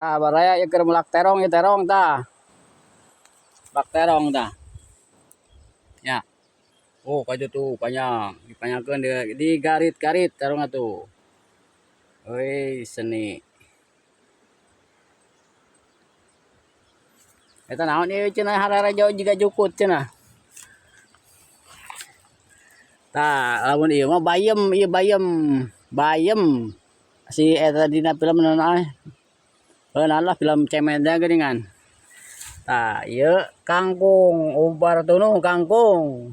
Ah, baraya ieu keur melak terong ieu terong tah. Bak terong tah. Ya. Oh, ka ditu panjang, dipanjangkeun digarit-garit terongna tuh. Euy, seni. Eta naon ieu cenah hararejo jiga jukut cenah. Tah, lamun ieu mah bayem, ieu bayem. Bayem. Si eta dina film naon euy. Heuh naon lah film cemen teh geuningan. Tah, ieu kangkung, ubar tunuh kangkung.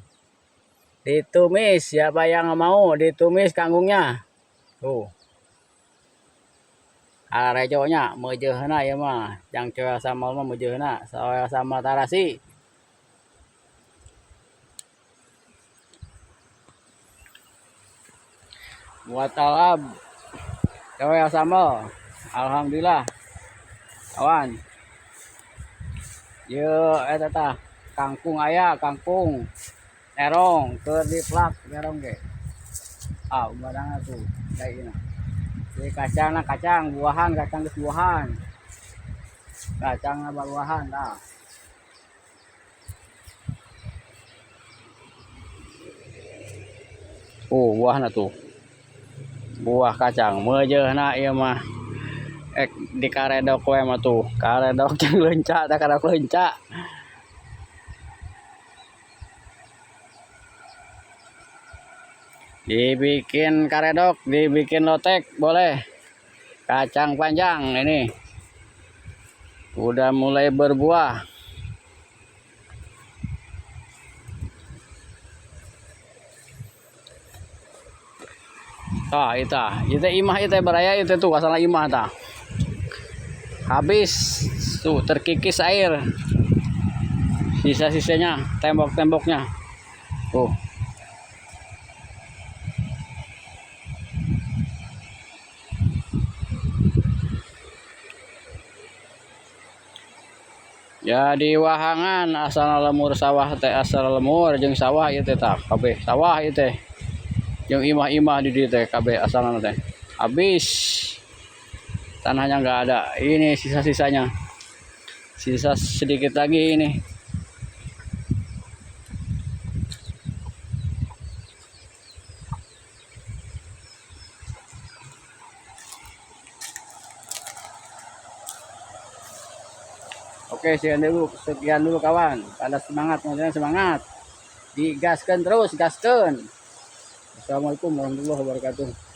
Ditumis, siapa yang mau ditumis kangkungnya. Tuh. Hararejo nya meujeuna ieu mah, jang coel sambal mah meujeuna, coel sambal tarasi. Buat talab coel sambal. Alhamdulillah. Kawan. Ieu eta tah kangkung aya, kangkung. Terong keur diplak terong ge. Ah, barangna tuh daina. Ieu kacangna kacang buahan, kacang geus buahan. Kacangna baruahan tah. Oh, buahna tuh. Buah kacang meujeuna ieu mah. Ek dikaredok we mah tuh. Karedok jeung leunca tah karedok leunca. Dibikin karedok, dibikin lotek boleh. Kacang panjang ini udah mulai berbuah. Tah, eta, ieu teh imah ieu teh baraya ieu teh tuh asalna imah tah. Habis tuh terkikis air. Sisa-sisanya, tembok-temboknya. Tuh. Jadi wahangan asal lemur sawah teh asal lemur jeung sawah ieu teh tah kabeh sawah ieu teh. Jeung imah-imah di dieu teh kabeh asalna teh. Habis. Tanahnya nggak ada. Ini sisa-sisanya. Sisa sedikit lagi ini. Oke, sekian dulu kawan. Pada semangat, maksudnya semangat. Digaskan terus, gaskan. Assalamualaikum warahmatullahi wabarakatuh.